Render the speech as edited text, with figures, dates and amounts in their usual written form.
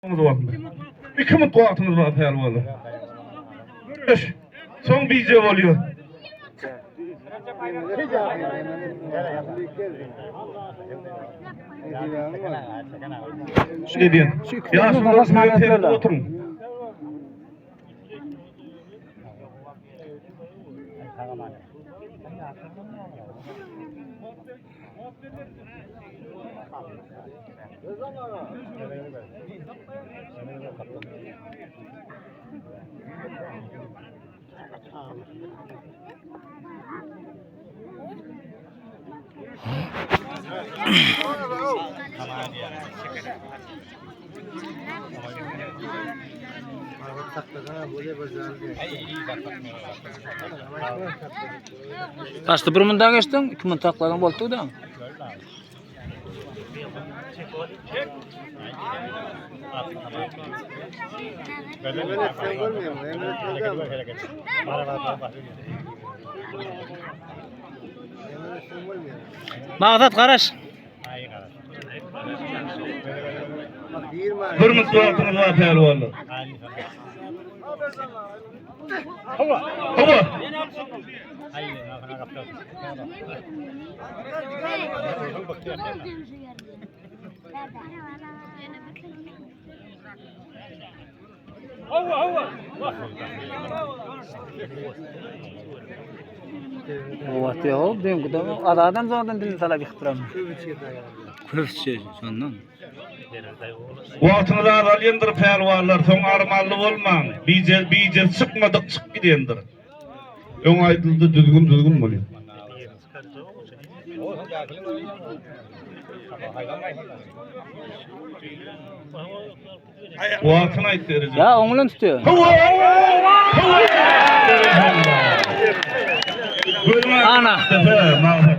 Iki minut wagtyňyz bar pälwanlar. Güreş. Soň bije bolýar. Edin. Ýaşulular size oturyň. Kaçtı bir munda geçtin? 2 mun takladan boldu da. Maksat garaş. Bir minut wagtyňyz bar pälwanlar. Hawa. Hawa. Owat ýok, düýnki de azadan zordan dilini salap ýykypdyram. Köpçe şondan. Wagtyňyz azalýandyr pälwanlar, soň armanly bolmaň. Bije bije çykmadyk çyk gidendir. Öň aýdyldy düzgün düzgün bolýar. Wagtyny aýt dereje. Ýa oň bilen tutýar. Hawa! Hawa! Ana. Maksat.